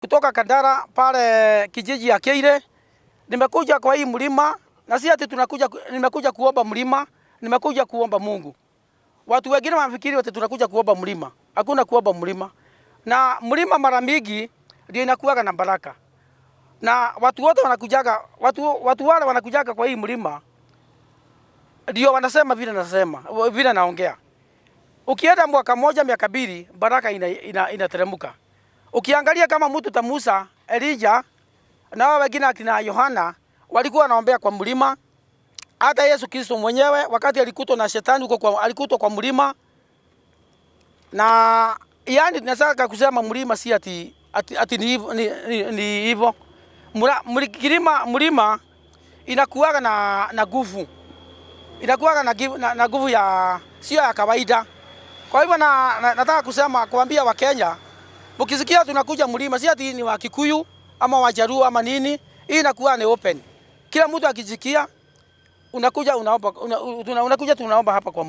Kutoka Kandara pale kijiji ya Keire, nimekuja kwa hii mlima, na si ati tunakuja, nimekuja kuomba mlima, nimekuja kuomba Mungu. Watu wengine wanafikiri ati tunakuja kuomba mlima. Hakuna kuomba mlima, na mlima mara mingi ndio inakuwaga na baraka, na watu wote wanakujaga, watu wale wanakujaga kwa hii mlima ndio wanasema vile nasema vile naongea. Ukienda mwaka moja miaka 2, baraka inateremka. Ukiangalia kama mtu ta Musa, Elijah na wao wengine akina Yohana walikuwa wanaombea kwa mlima. Hata Yesu Kristo mwenyewe wakati alikutwa na shetani huko alikutwa kwa mlima. Na yani tunataka kusema mlima si ati ni hivyo, ni hivyo. Mlima inakuwaga na nguvu. Inakuwaga na nguvu ya sio ya kawaida. Kwa hivyo nataka kusema kuambia Wakenya, mkisikia tunakuja mlima si ati ni wa Kikuyu ama Wajaluo ama nini, hii inakuwa ni open. Kila mtu akijisikia unakuja unaomba, unakuja tunaomba hapa kwa mlima.